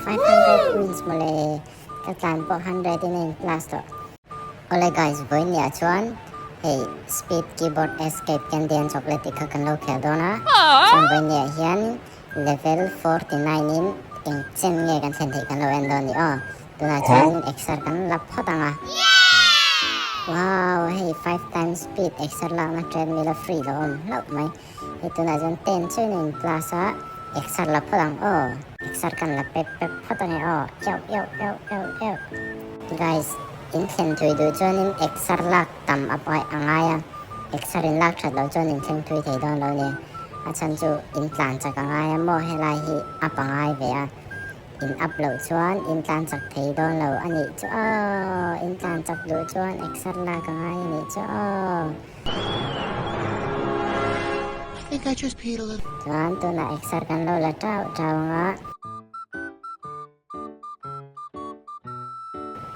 500 wins mawle ka tlan pawh 100 in a in plus tawh. Awle guys vawiin ni ah chuan hei speed keyboard escape candy and chocolate tih kha kan lo khel dawn a chuan vawiin ni ah hian level 49 in eng chen nge kan thlen theih kan lo en dawn ni aw tunah chuan exer kan la phawt ang a wow hei 5 times speed exer lakna treadmill a free lo awm hlauh mai. Hei tunah chuan ten chuan a in class a, exer la phawt ang aw, exer kan la pep pep phawt ange aw, euh euh euh euh euh. Guys, in thlen thui duh chuanin exer lak tam a paih a ngai a, exer in lak that loh chuan in thleng thui thei dawn lo nia, a chhan chu in tlan chak a ngai a maw helai hi up a ngai ve a, in up loh chuan in tlan chak thei dawn lo a nih chu aw, in tlan chak duh chuan exer lak a ngai a nih chu aw. Chuan tunah exer kan lo la tau tau ang a.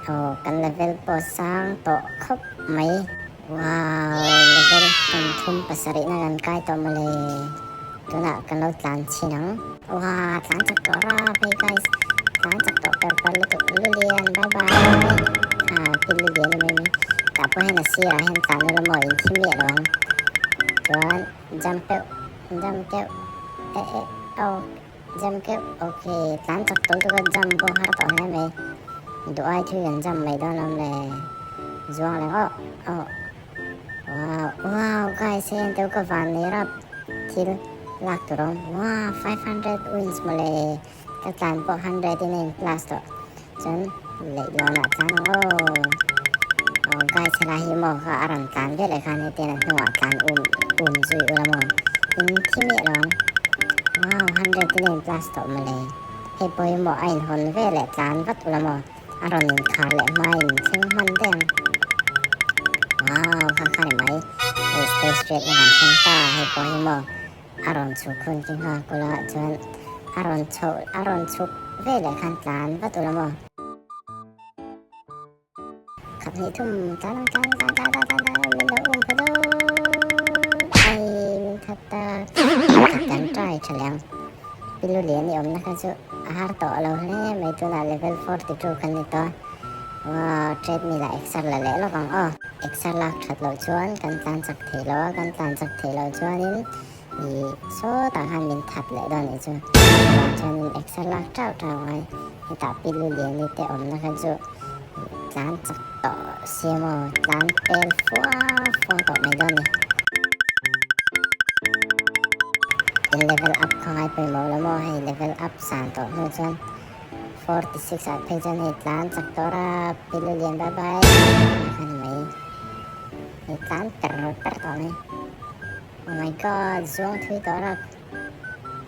Aw kan level pawh sang tawh khawp mai. Wow level 37 na kan kai tawh mawle. Tunah kan lo tlan chhin ang. Wow tlan chak tawh rap hei guys. Tlan chak tawh per per lutuk Lulian bye bye. Ha pi Lulian i mai mai. Tah pawh hian a sirah hian tlan ula maw in thi miah lo ang. Chuan jump keuh jump keuh eh eh oh jump keuh okay tlan chak tawh lutuk a jump pawh har tawh hle mai. Duh ai thui kan jump mai dawn lawm le. Zuang leh oh oh. Wow wow guys hei an teuh ka van nei rap thil lak tur awm wow 500 wins mawle ka tlan pawh 100 in a in plus tawh chuan leih lawnah tlan ang aw aw guys helai hi maw kha a rawn tlan vel leh khan hetiang a hnungah tlan um um zui ula maw in thi miah lo ang wow 100 in a in plus tawh mawle hei pawh hi maw a in hawn vel leh tlan vat ula maw. A rawn inkhar leh hmain thleng hman daih ang. Wow, kha kha ni mai. Hei stage straight na kan thleng ta, hei pawh hi maw a rawn chhuk hun khi nghak ula chuan a rawn chhoh a rawn chhuk ve leh khan tlan vat ula maw. Khap hnih thum tlan ang tlan tlan tlan tlan tlan tlan min lo um pha dawn. Ai min that ta. Khat kan try tha leh ang. Pilu lian i awmna kha chu a har tawh lo hle mai tunah level 42 kha ni tawh a wow treadmill ah exer la leh lawk ang aw exer lak that loh chuan kan tlan chak thei lo a kan tlan chak thei loh chuanin ih sawtah khan min that leh dawn nih chu chuvang chuanin exer lak tauh tauh ngai hetah pilu lian i te awmna kha chu tlan chak tawh sia maw tlan pel fua fua tawh mai dawn ni. In level up kha ngai pawimawh lo maw hei level up san tawh hnu chuan 46 ah phei chuan hei tlan chak tawh ra pilu lian bye bye kha ni mai hei tlan per per tawh mai oh my god zuang thui tawh rak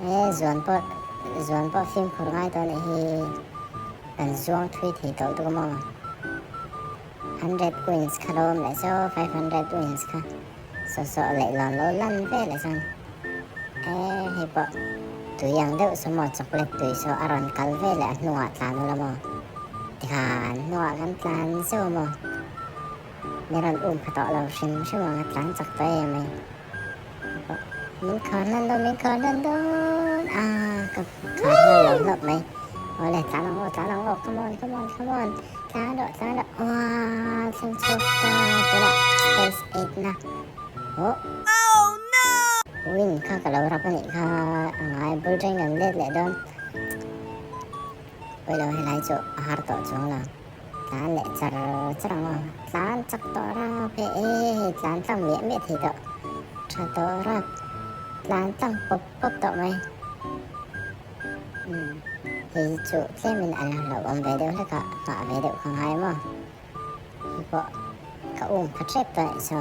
e zuan pawh zuan pawh fimkhur ngai tawh anih hi kan zuang thui thei tawh lutuk maw 100 wins kha lo awm leh so 500 wins kha Saw saw leh lawn lo lan vel ah chuan eh hei pawh tui ang deuh saw maw chocolate tui saw a rawn kal vel leh a hnungah tlan ula maw tikhan hnungah kan tlan zeuh a maw min rawn um pha tawh lo hrim hrim ang a tlan chak tawh em mai hei pawh min khar hnan dawn min khar hnan dawn ah ka khar hnan lo hlawp mai awle tlan ang aw tlan ang aw come on come on come on tlan rawh tlan rawh uaa thleng chhuak ta tunah stage 8 na oh Oh no! Win kha ka lo rap anih kha a ngai bul teng kan let leh dawn pawilo helai chu a har tawh chuang lo tlan leh char char ang aw tlan chak tawh rap he e hei tlan tlang miah miah thei tawh tha tawh rap tlan tlang pawp pawp tawh mai umm hei chu tlemin a la hlauhawm ve deuh hlek a nghah ve deuh kha ngai maw. Hei pawh ka um pha tep tawh anih chu.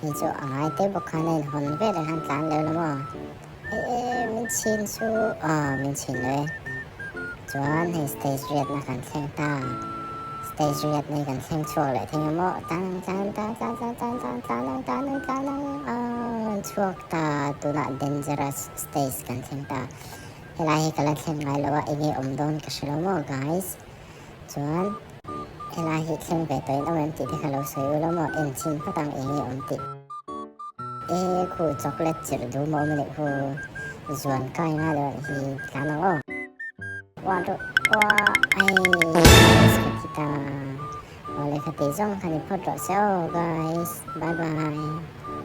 Hei chu a ngai te bawk khan a inhawn vel ah khan tlan leh lo maw. E e min chhin chu aw min chhin lo e. Chuan hei stage riat na kan thleng ta. Stage riat na hi kan thleng chhuak leh thei ang maw. Tlan ang tlan tlan tlan tlan tlan tlan tlan ang tlan ang tlan ang aw chhuak ta tunah dangerous stage kan thleng ta. Helai hi ka la thleng ngai lo a enge awm dawn ka hre lo maw guys. Chuan helai hi thleng ve tawhin awm em tih te kha lo sawi ula maw en chhin phawt ang eng nge awm tih. E khu chocolate chirh dum a awm a nih khu zuan kai ngai lo hi tlan ang aw. 1 2 wow ai ka ti ta. Awle kha tih zawng kha ni phawt rawh se aw guys bye bye.